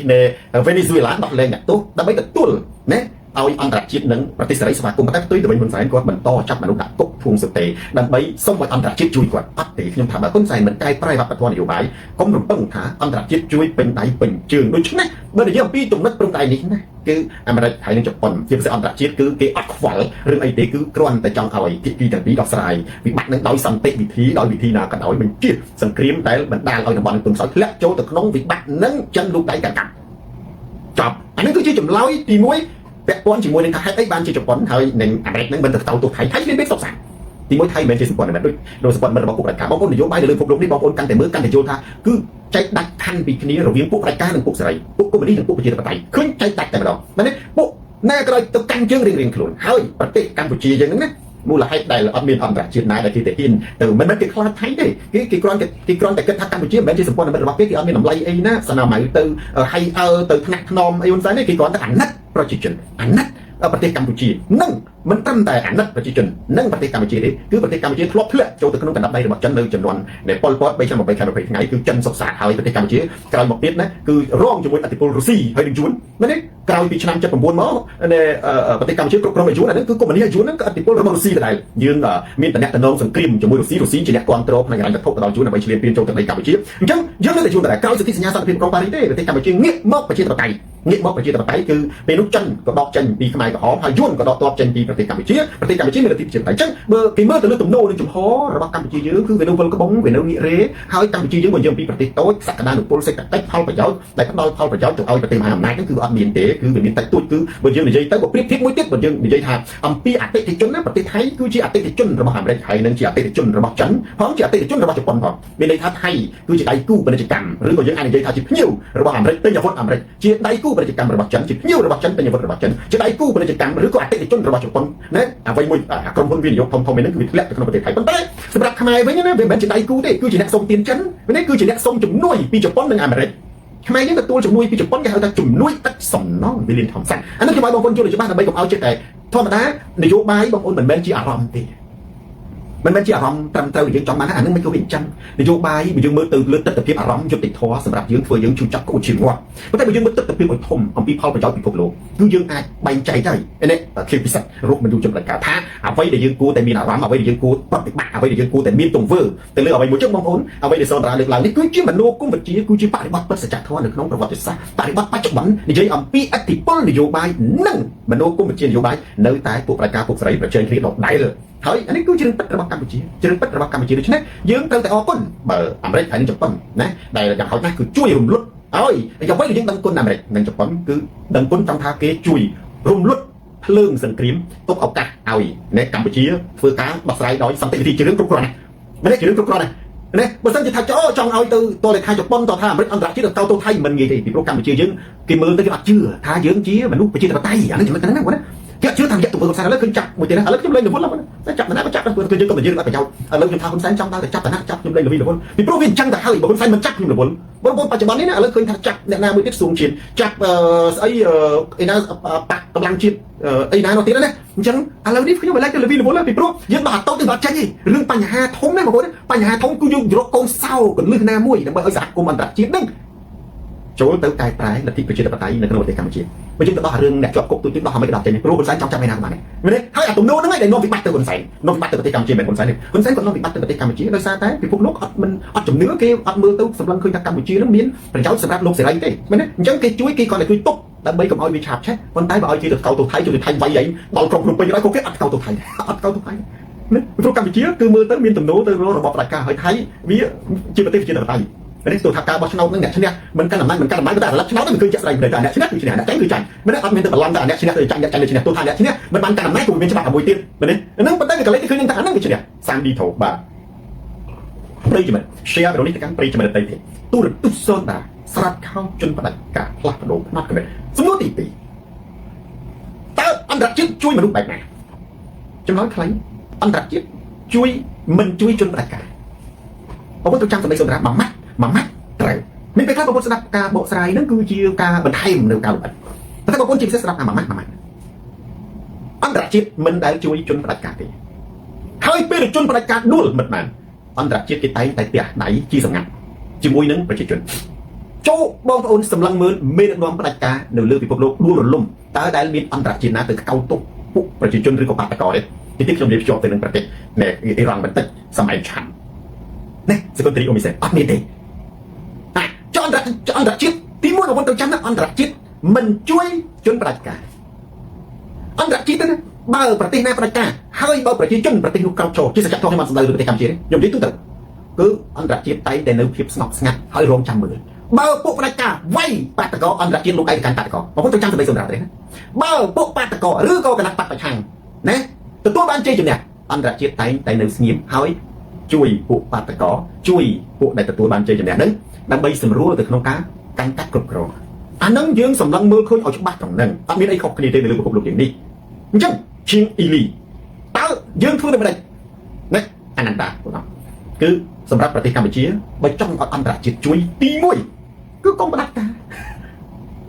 S1: វេណេស៊ុយឡាដោះលែងអ្នកទោសដើម្បីទទួលណា ឲ្យអន្តរជាតិនិងប្រទេសសេរីស្វាគមន៍តែផ្ទុយទៅវិញហ៊ុនសែនគាត់បន្តចាប់មនុស្សដាក់គុកភួងសុទេដើម្បីសុំឲ្យអន្តរជាតិជួយគាត់អត់ទេខ្ញុំថាបើហ៊ុនសែនមិនកែប្រែវប្បធម៌នយោបាយកុំរំពឹងថាអន្តរជាតិជួយពេញដៃពេញជើងដូច្នេះបើនិយាយអំពីចំណុចព្រំដែននេះណាគឺអាមេរិកហើយនិងជប៉ុនជាពិសេសអន្តរជាតិគឺគេអត់ខ្វល់រឿងអីទេគឺគ្រាន់តែចង់ឲ្យភាគីទាំងពីរដោះស្រាយវិបត្តិនឹងដោយសន្តិវិធីដោយវិធីណាក៏ដោយបញ្ជាសង្គ្រាមដែលបណ្ដាលឲ្យតំបន់ទុនខ្សោយធ្លាក់ចូលទៅក្នុងវិបត្តិនឹងចិនលូកដៃកាន់កាប់ចប់អានេះគឺជាចម្លើយទី1ពាក់ព័ន្ធជាមួយនឹងថាហេតុអីបានជាជប៉ុនហើយនឹងអាមេរិកនឹងមិនទៅតោទោសថៃថៃមានពេលសុខសាន្តទីមួយថៃមិនមែនជាសម្ព័ន្ធមិត្តដូចដោយសម្ព័ន្ធមិត្តរបស់ពួកប្រជាការបងប្អូននយោបាយនៅលើពិភពលោកនេះបងប្អូនកាន់តែមើលកាន់តែយល់ថាគឺចែកដាច់ខណ្ឌពីគ្នារវាងពួកប្រជាការនិងពួកសេរីពួកកុម្មុយនីសនិងពួកប្រជាធិបតេយ្យឃើញចែកដាច់តែម្ដងមែនទេពួកណែក្រោយទៅកាន់ជើងរៀងៗខ្លួនហើយប្រទេសកម្ពុជាយើងហ្នឹងណាមូលហេតុដែលអត់មានអន្តរជាតិណាដែលគេទៅហ៊ានទៅមិនមែនគេខ្លាចថៃទេគេគេគ្រាន់តែគេគ្រាន់តែគិតថាកម្ពុជាមិនមែនជាសម្ព័ន្ធមិត្តរបស់គេគេអត់មានតម្លៃអីណាសនាម៉ៅទៅហៃអើទៅថ្នាក់ថ្នមអីហ៊ុនសែនទេគេគ្រាន់តែអាណិតប្រជាជនអាណិតប្រទេសកម្ពុជានិងមិនត្រឹមតែអាណិតប្រជាជននិងប្រទេសកម្ពុជាទេគឺប្រទេសកម្ពុជាធ្លាប់ធ្លាក់ចូលទៅក្នុងកណ្ដាប់ដៃរបស់ចិននៅចំនួននៃប៉ុលពត3ឆ្នាំ8ខែ20ថ្ងៃគឺចិនសុខសាន្តហើយប្រទេសកម្ពុជាក្រោយមកទៀតណាគឺរងជាមួយអធិពលរុស្ស៊ីហើយនឹងយួនមែនទេក្រោយពីឆ្នាំ79មកនៃប្រទេសកម្ពុជាគ្រប់គ្រងដោយយួនអានេះគឺកុម្មុយនីសយួនហ្នឹងក៏អធិពលរបស់រុស្ស៊ីដដែលយើងមានតំណែងសង្គ្រាមជាមួយរុស្ស៊ីរុស្ស៊ីជាអ្នកគ្រប់គ្រងផ្នែកហិរញ្ញវត្ថុទៅដល់យួនដើម្បីឈ្លានពានចូលទឹកដីកម្ពុជាអញ្ចឹងយើងនៅតែយួនដដែលក្រោយសន្ធិសញ្ញាសន្តិភាពក្រុងប៉ារីសទេប្រទេសកម្ពុជាងាកមកប្រជាធិបតេយ្យងាកមកប្រជាធិបតេយ្យគឺពេលនោះចិនក៏ដកចេញពីខ្មែរក្រហមហើយយួនក៏ដកទ័ពចេញពីប្រទេសកម្ពុជាប្រទេសកម្ពុជាមានលទ្ធិប្រជាធិបតេយ្យអញ្ចឹងបើគេមើលទៅលើទំនោរនិងជំហររបស់កម្ពុជាយើងគឺវានៅវិលក្បុងវានៅងាករេហើយកម្ពុជាយើងបើយើងពីប្រទេសតូចសក្តានុពលសេដ្ឋកិច្ចផលប្រយោជន៍ដែលផ្ដល់ផលប្រយោជន៍ទៅឲ្យប្រទេសមហាអំណាចហ្នឹងគឺអត់មានទេគឺវាមានតិចតួចគឺបើយើងនិយាយទៅបើប្រៀបធៀបមួយទៀតបើយើងនិយាយថាអំពីអតិថិជនណាប្រទេសថៃគឺជាអតិថិជនរបស់អាមេរិកហើយនិងជាអតិថិជនរបស់ចិនផងជាអតិថិជនរបស់ជប៉ុនផងមានន័យថាថៃគឺជាដៃគូពាណិជ្ជកម្មឬក៏យើងអាចនិយាយថាជាភ្ញៀវរបស់អាមេរិកទិញអាវុធអាមេរិកជាដៃគូពាណិជ្ជកម្មរបស់ចិនជាភ្ញៀវរបស់ចិនទិញអាវុធរបស់ចិនជាដៃគូពាណិជ្ជកម្មឬក៏អតិថិជនរបស់ជប៉ុនណាអ្វីមួយក្រុមហ៊ុនវិនិយោគធំៗនេះគឺវាធ្លាក់ទៅក្នុងប្រទេសថៃប៉ុន្តែសម្រាប់ខ្មែរវិញណាវាមិនមែនជាដៃគូទេគឺជាអ្នកសុំទានចិននេះគឺជាអ្នកសុំជំនួយពីជប៉ុននិងអាមេរិកខ្មែរយើងទទួលជំនួយពីជប៉ុនគេហៅថាជំនួយឥតសំណងវិលៀនថមសាន់អានេះខ្ញុំឲ្យបងប្អូនយល់ច្បាស់ដើម្បីកុំឲ្យចិត្តតែធម្មតានយោបាយបងប្អូនមិនមែនជាអារម្មណ៍ទេមិនមែនជាអារម្មណ៍ត្រឹមត្រូវយើងចង់បានអានឹងមិនក៏វាអញ្ចឹងនយោបាយបើយើងមើលទៅលើទស្សនវិជ្ជាអារម្មណ៍យុត្តិធម៌សម្រាប់យើងធ្វើយើងជួចាប់ក្អួតជាងាប់ប៉ុន្តែបើយើងមើលទស្សនវិជ្ជាឲ្យធំអំពីផលប្រយោជន៍ពិភពលោកគឺយើងអាចបែងចែកហើយនេះខៀវពិសិដ្ឋរស់មិនយូរចំណុចការថាអ្វីដែលយើងគួរតែមានអារម្មណ៍អ្វីដែលយើងគួរប្រតិបត្តិអ្វីដែលយើងគួរតែមានទង្វើទៅលើអ្វីមួយចឹងបងប្អូនអ្វីដែលសូនតារាលើកឡើងនេះគឺជាមនោគមវិជ្ជាគឺជាបរិបទពិតសច្ចធម៌នៅក្នុងប្រវត្តិសាស្ត្របរិបទបច្ចុប្បន្ននិយាយអំពីឥទ្ធិពលនយោបាយនិងមនោគមវិជ្ជានយោបាយនៅតែពួកប្រជាការពួកសេរីប្រជែងគ្នាដដែលហើយអានេះគឺជារឿងពិតរបស់កម្ពុជាជារឿងពិតរបស់កម្ពុជាដូច្នេះយើងត្រូវតែអរគុណបើអាមេរិកហើយនិងជប៉ុនណាដែលយ៉ាងហោចណាស់គឺជួយរំលត់ឲ្យអ្វីដែលយើងដឹងគុណអាមេរិកនិងជប៉ុនគឺដឹងគុណចង់ថាគេជួយរំលត់ភ្លើងសង្គ្រាមទុកឱកាសឲ្យនៅកម្ពុជាធ្វើការដោះស្រាយដោយសន្តិវិធីជារឿងគ្រប់គ្រាន់ណាមិនទេជារឿងគ្រប់គ្រាន់ណានេះបើសិនជាថាចង់ឲ្យទៅតលេខាជប៉ុនតថាអាមេរិកអន្តរជាតិទៅតោថៃមិនងាយទេពីព្រោះកម្ពុជាយើងគេមើលទៅគេអត់ជឿថាយើងជាមនុស្សប្រជាធិបតេយ្យអានេះចំណុចហ្នឹងណាបងណាគេអត់ជឿតាមរយៈទង្វើហ៊ុនសែនឥឡូវឃើញចាប់មួយទៀតណាឥឡូវខ្ញុំលេងរវល់តែចាប់ណាក៏ចាប់ដែរព្រោះគឺយើងក៏មិនយើងអត់ប្រយោជន៍ឥឡូវខ្ញុំថាហ៊ុនសែនចង់ដល់តែចាប់តាណាចាប់ខ្ញុំលេងរវីរវល់ពីព្រោះវាអញ្ចឹងទៅហើយបើហ៊ុនសែនមិនចាប់ខ្ញុំរវល់បងប្អូនបច្ចុប្បន្ននេះណាឥឡូវឃើញថាចាប់អ្នកណាមួយទៀតសួងជាតិចាប់ស្អីអីណាបាក់កម្លាំងជាតិអីណានោះទៀតណាអញ្ចឹងឥឡូវនេះខ្ញុំមិនលេងទៅរវីរវល់ពីព្រោះយើងដល់អាតូចទៅអត់ចេញទេរឿងបញ្ហាធំណាបងប្អូនបញ្ហាធំគឺយើងរកកូនសោកលឹះណាមួយដើម្បីឲ្យសហគមន៍អន្តរជាតិនឹងចូលទៅកែប្រែលទ្ធិប្រជាធិបតេយ្យនៅក្នុងប្រទេសកម្ពុជាបើយើងទៅដោះរឿងអ្នកជាប់គុកទូទៅដោះឲ្យមិនដោះចេញព្រោះហ៊ុនសែនចង់ចាប់ឯណាក៏បានដែរមែនទេហើយអាទំនោរហ្នឹងឯងដែលនាំវិបត្តិទៅហ៊ុនសែននាំវិបត្តិទៅប្រទេសកម្ពុជាមិនហ៊ុនសែនទេហ៊ុនសែនក៏នាំវិបត្តិទៅប្រទេសកម្ពុជាដោយសារតែពិភពលោកអត់មិនអត់ជំនឿគេអត់មើលទៅសម្លឹងឃើញថាកម្ពុជានឹងមានប្រយោជន៍សម្រាប់លោកសេរីទេមែនទេអញ្ចឹងគេជួយគេគ្រាន់តែជួយទប់ដើម្បីកុំឲ្យវាឆាបឆេះប៉ុន្តែបើឲ្យគេទៅកោតទៅថៃជួយទៅថៃវាយឯងដល់ក្រុងភ្នំពេញហើយក៏គេអត់កោតទៅថៃអត់កោតទៅថៃណាព្រោះកម្ពុជាគឺមើលទៅមានទំនោរទៅរករបបផ្ដាច់ការហើយថៃវាជាប្រទេសប្រជាធិបតេយ្យនេះទោះថាការបោះឆ្នោតនឹងអ្នកឈ្នះមិនកាន់អំណាចមិនកាន់អំណាចតែរលឹកឆ្នោតនឹងឃើញជាក់ស្ដែងតែអ្នកឈ្នះគឺឈ្នះអ្នកចាញ់គឺចាញ់មិនអត់មានទៅបន្លំតែអ្នកឈ្នះទៅចាញ់អ្នកចាញ់ទៅឈ្នះទោះថាអ្នកឈ្នះមិនបានកាន់អំណាចក៏មានច្បាប់មួយទៀតមែនទេហ្នឹងប៉ុន្តែវាកលេសឃើញថាអាហ្នឹងគឺឈ្នះសាមឌីថូបាទប្រិយមិត្ត share វីដេអូនេះទៅកាន់ប្រិយមិត្តដទៃទៀតទូរទស្សន៍សូនតាស្រាប់ខោជនផ្ដាច់ការផ្លាស់ប្ដូរផ្នត់គំនិតសំណួរទី2តើអន្តរជាតិជួយមនុស្សបែបណាចម្លើយខ្លីអន្តរជាតិជួយមិនជួយជនផ្ដាច់ការបងប្អូនត្រូវចាំសម្ដីសូនតាមួយម៉ាត់មួយម៉ាត់ត្រូវមានពេលខ្លះបងប្អូនស្ដាប់ការបកស្រាយហ្នឹងគឺជាការបន្ថែមនៅការលម្អិតតែបងប្អូនជាពិសេសស្ដាប់ថាមួយម៉ាត់មួយម៉ាត់អន្តរជាតិមិនដែលជួយជនផ្ដាច់ការទេហើយពេលជនផ្ដាច់ការដួលមិនបានអន្តរជាតិគេតែងតែទះដៃជាសម្ងាត់ជាមួយនឹងប្រជាជន ចូលបងប្អូនសម្លឹងមើលមេដឹកនាំផ្ដាច់ការនៅលើពិភពលោកដួលរលំតើដែលមានអន្តរជាតិណាទៅកោតទោសពួកប្រជាជនឬក៏បាតកោទេទីទីខ្ញុំនិយាយភ្ជាប់ទៅនឹងប្រទេសនៃអ៊ីរ៉ង់បន្តិចសម័យឆាំនេះសកុនត្រីអូមីសេអត់មានទេអាចអន្តរអន្តរជាតិទីមួយបងប្អូនត្រូវចាំណាអន្តរជាតិមិនជួយជនផ្ដាច់ការអន្តរជាតិណាបើប្រទេសណាផ្ដាច់ការហើយបើប្រជាជនប្រទេសនោះក្រោកឈរជាសច្ចធម៌ខ្ញុំបានសម្ដៅលើប្រទេសកម្ពុជាខ្ញុំនិយាយទូទៅគឺអន្តរជាតិតែងតែនៅភាពស្ងប់ស្ងាត់ហើយរងចាំមើលបើពួកផ្ដាច់ការវាយបាតកោអន្តរជាតិលោកឯកកាន់បាតកោបងប្អូនត្រូវចាំសម្ដីសម្រាប់ទេណាបើពួកបាតកោឬក៏គណៈបក្សប្រឆាំងណាទទួលបានជ័យជំនះអន្តរជាតិតែងតែនៅស្ងៀមហើយជួយពួកបាតកោជួយពួកដែលទទួលបានជ័យជំនះហ្នឹងដើម្បីសម្រួលទៅក្នុងការកាន់កាប់គ្រប់គ្រងអាហ្នឹងយើងសម្លឹងមើលឃើញឲ្យច្បាស់ត្រង់ហ្នឹងអត់មានអីខុសគ្នាទេនៅលើពិភពលោកយ៉ាងនេះអញ្ចឹងជាងអ៊ីលីតើយើងធ្វើដូចម្ដេចណាអនន្តតាបងគឺសម្រាប់ប្រទេសកម្ពុជាបើចង់ឲ្យអន្តរជាតិជួយទី1គឺកុំផ្ដាច់ការ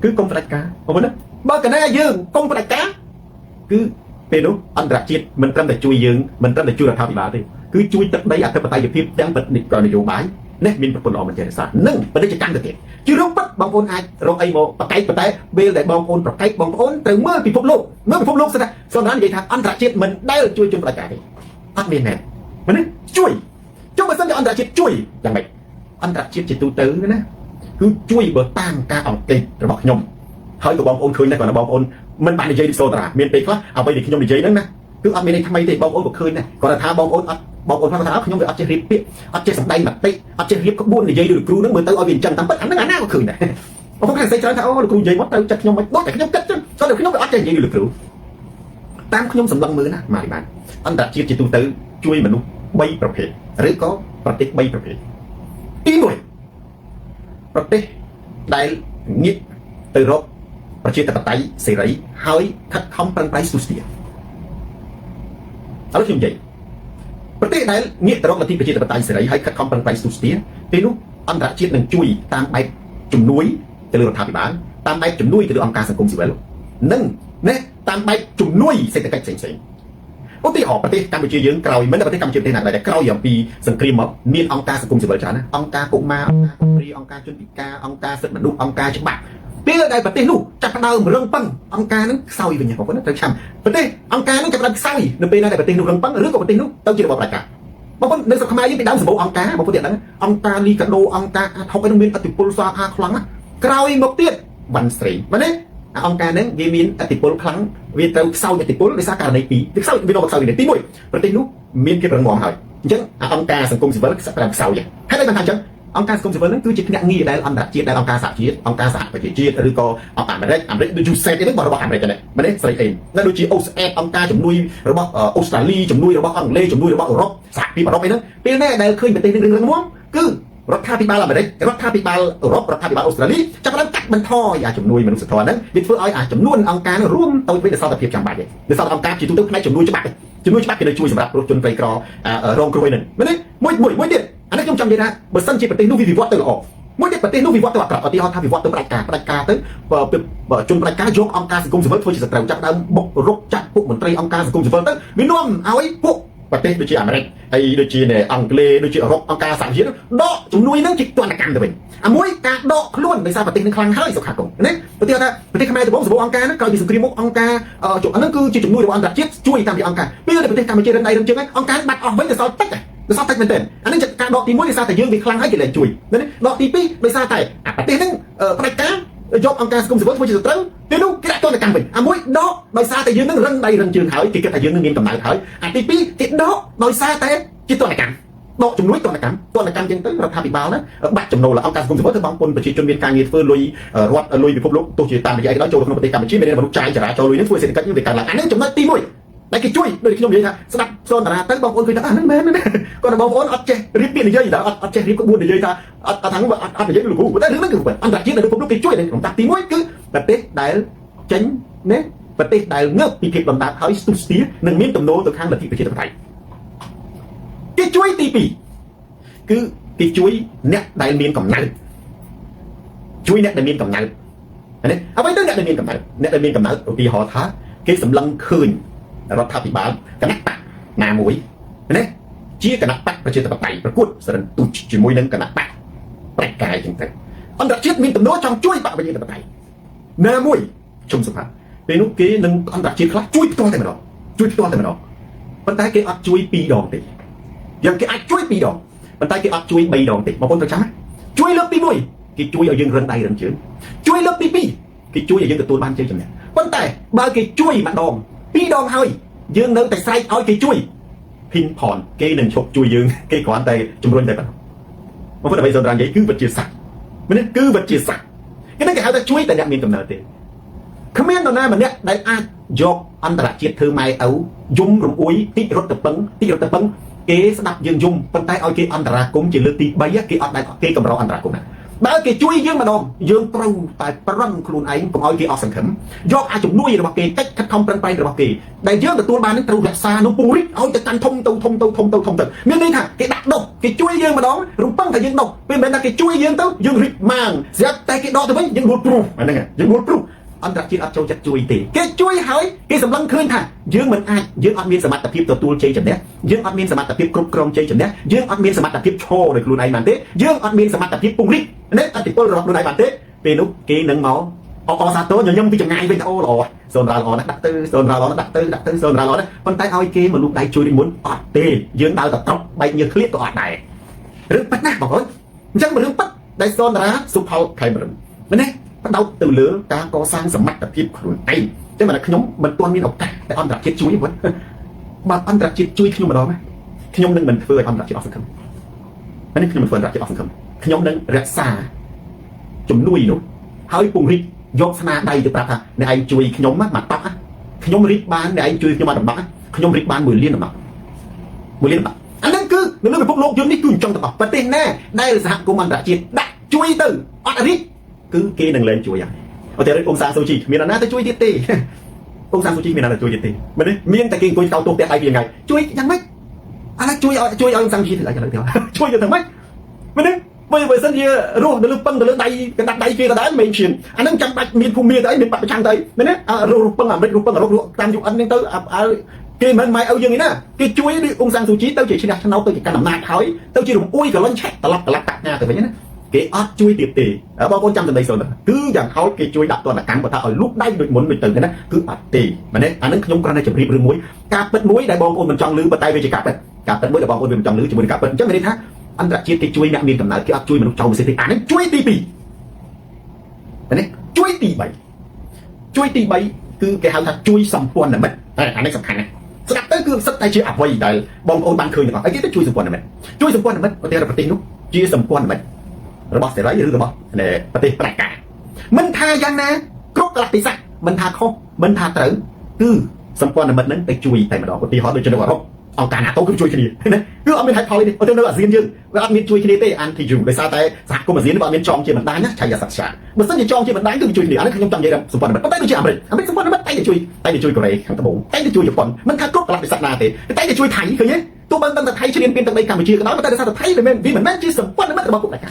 S1: គឺកុំផ្ដាច់ការបងប្អូនណាបើកណាយើងកុំផ្ដាច់ការគឺពេលនោះអន្តរជាតិមិនត្រឹមតែជួយយើងមិនត្រឹមតែជួយរដ្ឋាភិបាលទេគឺជួយទឹកដីអធិបតេយ្យភាពទាំងបនិកនយោបាយនេះមានប្រពន្ធល្អមិនចេះរក្សានិងពាណិជ្ជកម្មទៅទៀតជារឿងពិតបងប្អូនអាចរកអីមកប្រកែកប៉ុន្តែពេលដែលបងប្អូនប្រកែកបងប្អូនត្រូវមើលពិភពលោកមើលពិភពលោកសិនណាសំណានិយាយថាអន្តរជាតិមិនដែលជួយជនផ្ដាច់ការទេអត់មានមែនមែនទេជួយចុះបើសិនជាអន្តរជាតិជួយយ៉ាងម៉េចអន្តរជាតិជាទូទៅណាគឺជួយបើតាមការអង្កេតរបស់ខ្ញុំហើយក៏បងប្អូនឃើញដែរគាត់បងប្អូនមិនបាននិយាយដូចសូតារាមានពេលខ្លះអ្វីដែលខ្ញុំនិយាយហ្នឹងណាគឺអត់មានអីថ្មីទេបងប្អូនក៏ឃើញដែរគាត់ថាបងប្អូនអត់បងប្អូនថាខ្ញុំវាអត់ចេះរៀបពាក្យអត់ចេះសម្ដែងមតិអត់ចេះរៀបក្បួននិយាយដូចលោកគ្រូហ្នឹងមើលទៅឲ្យវាអញ្ចឹងតាមពិតអាហ្នឹងអាណាក៏ឃើញដែរបងប្អូនគេសេចច្រើនថាអូលោកគ្រូនិយាយមកទៅចិត្តខ្ញុំមិនដូចតែខ្ញុំគិតចឹងតែខ្ញុំវាអត់ចេះនិយាយដូចលោកគ្រូតាមខ្ញុំសម្លឹងមើលណាម៉ារីបានអន្តរជាតិជាទូទៅជួយមនុស្ស3ប្រភេទឬក៏ប្រទេស3ប្រភេទទី1ប្រទេសដែលងាកទៅរកប្រជាធិបតេយ្យសេរីហើយខិតខំប្រឹងប្រែងស្ទុះស្ទាឥឡូវខ្ញុំនិយាយប្រទេសដែលងាកទៅរកលទ្ធិប្រជាធិបតេយ្យសេរីហើយខិតខំប្រឹងប្រែងស្ទុះស្ទាពេលនោះអន្តរជាតិនឹងជួយតាមបែបជំនួយទៅលើរដ្ឋាភិបាលតាមបែបជំនួយទៅលើអង្គការសង្គមស៊ីវិលនិងណាតាមបែបជំនួយសេដ្ឋកិច្ចផ្សេងៗឧទាហរណ៍ប្រទេសកម្ពុជាយើងក្រោយមិនតែប្រទេសកម្ពុជាប្រទេសណាដែរក្រោយអំពីសង្គ្រាមមកមានអង្គការសង្គមស៊ីវិលច្រើនណាអង្គការកុមារអង្គការកុមារីអង្គការជនពិការអង្គការសិទ្ធិមនុស្សអង្គការច្បាប់ពេលដែលប្រទេសនោះចាប់ផ្ដើមរឹងប៉ឹងអង្គការនឹងខ្សោយវិញបងប្អូនត្រូវចាំប្រទេសអង្គការនឹងចាប់ផ្ដើមខ្សោយនៅពេលណាដែលប្រទេសនោះរឹងប៉ឹងឬក៏ប្រទេសនោះទៅជារបបផ្ដាច់ការបងប្អូននៅស្រុកខ្មែរយើងពីដើមសម្បូរអង្គការបងប្អូនទៀតដឹងអង្គការលីកាដូអង្គការអាថុកឯនោះមានឥទ្ធិពលសាខាខ្លាំងណាស់ក្រោយមកទៀតវ៉ាន់ស្រីមែនទេអង្គការហ្នឹងវាមានឥទ្ធិពលខ្លាំងវាត្រូវខ្សោយឥទ្ធិពលដោយសារករណីពីរវាខ្សោយវានាំមកខ្សោយទី1ប្រទេសនោះមានភាពរឹងមាំហើយអញ្ចឹងអង្គការសង្គមស៊ីវិលផ្ដើមខ្សោយហេតុអីបានថាអញ្ចឹងអង្គការសង្គមស៊ីវិលហ្នឹងគឺជាភ្នាក់ងារដែលអន្តរជាតិដែលអង្គការសហជាតិអង្គការសហប្រជាជាតិឬក៏អង្គការអាមេរិកអាមេរិកដូច USAID ហ្នឹងរបស់អាមេរិកហ្នឹងមែនទេស្រីអេនៅដូចជា OSAID អង្គការជំនួយរបស់អូស្ត្រាលីជំនួយរបស់អង់គ្លេសជំនួយរបស់អឺរ៉ុបសហភាពអឺរ៉ុបអីហ្នឹងពេលនេះដែលឃើញប្រទេសនេះរឹងមាំគឺរដ្ឋាភិបាលអាមេរិករដ្ឋាភិបាលអឺរ៉ុបរដ្ឋាភិបាលអូស្ត្រាលីចាប់ផ្ដើមកាត់បន្ថយអាជំនួយមនុស្សធម៌ហ្នឹងវាធ្វើឲ្យអាចំនួនអង្គការហ្នឹងរួមតូចវិញដោយសារតែភាពចាំបាច់ទេដោយសារតែអង្គការជាទូទៅផ្នែកជំនួយច្បាប់ជំនួយច្បាប់គេនៅជួយសម្រាប់គ្រោះជនក្រីក្ររងគ្រោះអីហ្នឹងមែនទេមួយមួយមួយទៀតអានេះខ្ញុំចង់និយាយថាបើសិនជាប្រទេសនោះវាវិវត្តទៅល្អមួយទៀតប្រទេសនោះវិវត្តទៅអាក្រក់ឧទាហរណ៍ថាវិវត្តទៅផ្ដាច់ការផ្ដាច់ការទៅជនផ្ដាច់ការយកអង្គការសង្គមស៊ីវិលធ្វើជាសត្រូវចាប់ដើមបុករុកចាក់ពួកមន្ត្រីអង្គការសង្គមស៊ីវិលទៅវានាំឲ្យពួកប្រទេសដូចជាអាមេរិកហើយដូចជាអង់គ្លេសដូចជាអឺរ៉ុបអង្គការសហប្រជាជាតិដកជំនួយនឹងជាទណ្ឌកម្មទៅវិញអាមួយការដកខ្លួនដោយសារប្រទេសនឹងខ្លាំងហើយសុខាគងណាប្រទេសថាប្រទេសខ្មែរដំបូងសម្បូរអង្គការហ្នឹងក្រោយពីសង្គ្រាមមកអង្គការអាហ្នឹងគឺជាជំនួយរបស់អន្តរជាតិជួយតាមពីអង្គការពេលដែលប្រទេសកម្ពុជារឹងដៃរឹងជើងហើយអង្គការបាត់អស់វិញទៅសល់តិចដោយសារតិចមែនទែនអានេះការដកទី1ដោយសារតែយើងវាខ្លាំងហើយគេលែងជួយដកទី2ដោយសារតែអាប្រទេសហ្នឹងផ្ដាច់ការយកអង្គការសង្គមស៊ីវិលធ្វើជាសត្រូវពេលនោះគេដាក់ទណ្ឌកម្មវិញអាមួយដកដោយសារតែយើងនឹងរឹងដៃរឹងជើងហើយគេគិតថាយើងនឹងមានកំណើតហើយអាទី2គេដកដោយសារតែជាទណ្ឌកម្មដកជំនួយទណ្ឌកម្មទណ្ឌកម្មចឹងទៅរដ្ឋាភិបាលណាបាក់ចំណូលអង្គការសង្គមស៊ីវិលទៅបងពុនប្រជាជនមានការងារធ្វើលុយរដ្ឋលុយពិភពលោកទោះជាតាមរយៈអីក៏ដោយចូលក្នុងប្រទេសកម្ពុជាមានមនុស្សចាយចរាចរលុយនឹងធ្វើសេដ្ឋកិច្ចនឹងវាកើនឡើងអានេះចំណុចទី1តែគេជួយដូចខ្ញុំនិយាយថាស្ដាប់សូនតារាទៅបងប្អូនឃើញថាអាហ្នឹងមែនណាគាត់បងប្អូនអត់ចេះរៀបពាក្យនិយាយដល់អត់អត់ចេះរៀបក្បួននិយាយថាអត់អត់ថាអត់អត់និយាយលោកគ្រូតែរឿងហ្នឹងគឺអន្តរជាតិនៅពិភពលោកគេជួយលំដាប់ទី1គឺប្រទេសដែលចេញណាប្រទេសដែលងើបពីភាពដុនដាបហើយស្ទុះស្ទានិងមានទំនោរទៅខាងលទ្ធិប្រជាធិបតេយ្យគេជួយទី2គឺគេជួយអ្នកដែលមានកំណើតជួយអ្នកដែលមានកំណើតនេះអ្វីទៅអ្នកដែលមានកំណើតអ្នកដែលមានកំណើតឧទាហរណ៍ថាគេសម្លឹងឃើញរដ្ឋាភិបាលគណៈបកណាមួយណាជាគណៈបកប្រជាធិបតេយ្យប្រកួតសរិនទូចជាមួយនឹងគណៈបកផ្ដាច់ការអញ្ចឹងទៅ អន្តរជាតិមានទំនោរចង់ជួយបកប្រជាធិបតេយ្យណាមួយជុំសភាពេលនោះគេនឹងអន្តរជាតិខ្លះជួយផ្ទាល់តែម្ដងជួយផ្ទាល់តែម្ដងប៉ុន្តែគេអត់ជួយពីរដងទេយ៉ាងគេអាចជួយពីរដងប៉ុន្តែគេអត់ជួយ3ដងទេបងប្អូនត្រូវចាំណាជួយលើកទី1គេជួយឲ្យយើងរឹងដៃរឹងជើងជួយលើកទី2គេជួយឲ្យយើងទទួលបានជ័យជំនះប៉ុន្តែបើគេជួយម្ដងពីរដងហើយយើងនៅតែស្រែកឲ្យគេជួយភីនផនគេនឹងឈប់ជួយយើងគេគ្រាន់តែជំរុញតែប៉ុណ្ណោះបងប្អូនអ្វីសូនតានិយាយគឺវិទ្យាសាស្ត្រមែនទេគឺវិទ្យាសាស្ត្រគេនឹងគេហៅថាជួយតែអ្នកមានកំណើតទេគ្មាននរណាម្នាក់ដែលអាចយកអន្តរជាតិធ្វើម៉ែឪយំរំអួយតិចរត់ទៅពឹងតិចរត់ទៅពឹងគេស្ដាប់យើងយំប៉ុន្តែឲ្យគេអន្តរាគមជាលើកទី3គេអត់ដែលគេកម្រអន្តរាគមណាបើគេជួយយើងម្ដងយើងត្រូវតែប្រឹងខ្លួនឯងកុំឲ្យគេអស់សង្ឃឹមយកអាចជំនួយរបស់គេកិច្ចខិតខំប្រឹងប្រែងរបស់គេដែលយើងទទួលបាននឹងត្រូវរក្សានោះពង្រីកឲ្យទៅកាន់ធំទៅធំទៅធំទៅធំទៅមានន័យថាគេដាក់ដុសគេជួយយើងម្ដងរំពឹងថាយើងដុសពេលមិនមែនថាគេជួយយើងទៅយើងរីកម៉ាងស្រាប់តែគេដកទៅវិញយើងរួតព្រុសអាហ្នឹងយើងរួតព្រុសអន្តរជាតិអត់ចូលចិត្តជួយទេគេជួយហើយគេសម្លឹងឃើញថាយើងមិនអាចយើងអត់មានសមត្ថភាពទទួលជ័យជំនះយើងអត់មានសមត្ថភាពគ្រប់គ្រងជ័យជំនះយើងអត់មានសមត្ថភាពឈរដោយខ្លួនឯងបានទេយើងអត់មានសមត្ថភាពពង្រីកនេះអតិពលរបស់ខ្លួនឯងបានទេពេលនោះគេនឹងមកអអសាទរញញឹមពីចម្ងាយវិញអូល្អសូនរ៉ាល្អណាស់ដាក់ទៅសូនរ៉ាល្អណាស់ដាក់ទៅដាក់ទៅសូនរ៉ាល្អណាស់ប៉ុន្តែឲ្យគេមកលូកដៃជួយដូចមុនអត់ទេយើងដើរតែត្រប់បែកញើសឃ្លៀកក៏អត់ដែររឿងពិតណាស់បងប្អូនអញ្ចឹងរឿងពិតដែលសូនរ៉ាសុផលខេមរិនមែនទេផ្ដោតទៅលើការកសាងសមត្ថភាពខ្លួនឯងតែមិនខ្ញុំមិនទាន់មានឱកាសតែអន្តរជាតិជួយទេបើអន្តរជាតិជួយខ្ញុំម្ដងខ្ញុំនឹងមិនធ្វើឲ្យអន្តរជាតិអស់សង្ឃឹមនេះខ្ញុំមិនធ្វើអន្តរជាតិអស់សង្ឃឹមខ្ញុំនឹងរក្សាជំនួយនោះហើយពង្រីកយកស្នាដៃទៅប្រាប់ថាអ្នកឯងជួយខ្ញុំមកតក់ខ្ញុំរីកបានអ្នកឯងជួយខ្ញុំមកដំបក់ខ្ញុំរីកបាន1លានដំបក់1លានដំបក់អាហ្នឹងគឺនៅលើពិភពលោកយើងនេះគឺអញ្ចឹងទាំងអស់ប្រទេសណាដែលសហគមន៍អន្តរជាតិដាក់ជួយទៅអត់រីកគឺគេនឹងលែងជួយហើយឧទាហរណ៍អ៊ុងសានស៊ូជីមានអ្នកណាទៅជួយទៀតទេអ៊ុងសានស៊ូជីមានអ្នកណាជួយទៀតទេមែនទេមានតែគេអង្គុយកោតទោសផ្ទះដៃពីថ្ងៃជួយយ៉ាងម៉េចឥឡូវជួយឲ្យជួយឲ្យអ៊ុងសានស៊ូជីធ្វើអីឥឡូវទៅជួយទៅធ្វើម៉េចមែនទេបើបើសិនជារស់នៅលើពឹងទៅលើដៃកណ្ដាប់ដៃគេដដែលមិនឈានអានឹងចាំបាច់មានភូមិទៅអីមានបពប្រឆាំងទៅអីមែនទេរស់ពឹងអាមេរិករស់ពឹងអឺរ៉ុបរស់តាម UN ហ្នឹងទៅគេមិនម៉ែឪយើងឯណាគេជួយដូចអ៊ុងសានស៊ូជីទៅជាឈ្នះឆ្នោតទៅជាកាន់អំណាចហើយទៅជារំអួយកលិញឆេះត្រឡប់ត្រឡប់តាក់ណាទៅវិញណាគេអត់ជួយទៀតទេបងប្អូនចាំសម្ដីសូនគឺយ៉ាងហោចគេជួយដាក់ទណ្ឌកម្មគាត់ថាឲ្យលូកដៃដូចមុនដូចទៅណាគឺអត់ទេមែនទេអានឹងខ្ញុំគ្រាន់តែជម្រាបរឿងមួយការពិតមួយដែលបងប្អូនមិនចង់ឮប៉ុន្តែវាជាការពិតការពិតមួយដែលបងប្អូនវាមិនចង់ឮជាមួយនឹងការពិតអញ្ចឹងមានន័យថាអន្តរជាតិគេជួយអ្នកមានកំណើតគេអត់ជួយមនុស្សចោលវិសេសទេអានេះជួយទី2មែនទេជួយទី3ជួយទី3គឺគេហៅថាជួយសម្ព័ន្ធមិត្តតែអានេះសំខាន់ណាស់ស្ដាប់ទៅគឺសិតតែជាអ្វីដែលបងប្អូនបានឃើញទាំងអស់អីគេទៅជួយសម្ព័ន្ធមិត្តជួយសម្ព័ន្ធមិត្តប្រទេសប្រទេសនោះជាសម្ព័ន្ធមិត្តរបស់សេរីឬរបស់ប្រទេសផ្ដាច់ការមិនថាយ៉ាងណាគ្រប់កលៈទេសៈមិនថាខុសមិនថាត្រូវគឺសម្ព័ន្ធមិត្តនឹងទៅជួយតែម្ដងឧទាហរណ៍ដូចជានៅអឺរ៉ុបអង្គការ NATO គឺជួយគ្នាណាគឺអត់មានហេតុផលទេឧទាហរណ៍នៅអាស៊ានយើងវាអត់មានជួយគ្នាទេ anti you ដោយសារតែសហគមន៍អាស៊ានវាអត់មានចងជាបណ្ដាញណាឆៃយ៉ាសាក់សាបើសិនជាចងជាបណ្ដាញគឺជួយគ្នាអានេះខ្ញុំចង់និយាយសម្ព័ន្ធមិត្តប៉ុន្តែដូចជាអាមេរិកអាមេរិកសម្ព័ន្ធមិត្តតែតែជួយតែតែជួយកូរ៉េខាងត្បូងតែតែជួយជប៉ុនមិនថាគ្រប់កលៈទេសៈណាទេតែតែជួយថៃឃើញទេទោះបីដឹងតែថៃឈ្លានពានទឹកដីកម្ពុជាក៏ដោយប៉ុន្តែដោយសារតែថៃវាមិនមែនជាសម្ព័ន្ធមិត្តរបស់ពួកដាច់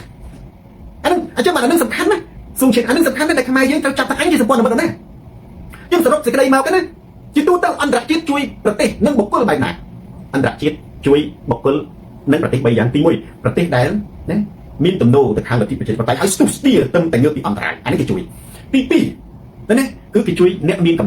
S1: អានឹងអញ្ចឹងអានឹងសំខាន់ណាស៊ូងជាតិអានឹងសំខាន់ណាស់តែខ្មែរយើងត្រូវចាប់តែអញជាសម្ព័ន្ធមិត្តណាយើងសរុបសេចក្តីមកណាជាទូទៅអន្តរជាតិជួយប្រទេសនិងបុគ្គលបែបណាអន្តរជាតិជួយបុគ្គលនិងប្រទេស3យ៉ាងទី1ប្រទេសដែលណាមានទំនោរទៅខាងលទ្ធិប្រជាធិបតេយ្យហើយស្ទុះស្ទាទឹមតែងើបពីអន្តរាយអានេះគេជួយទី2ណាគឺគេជួយអ្នកមានកំ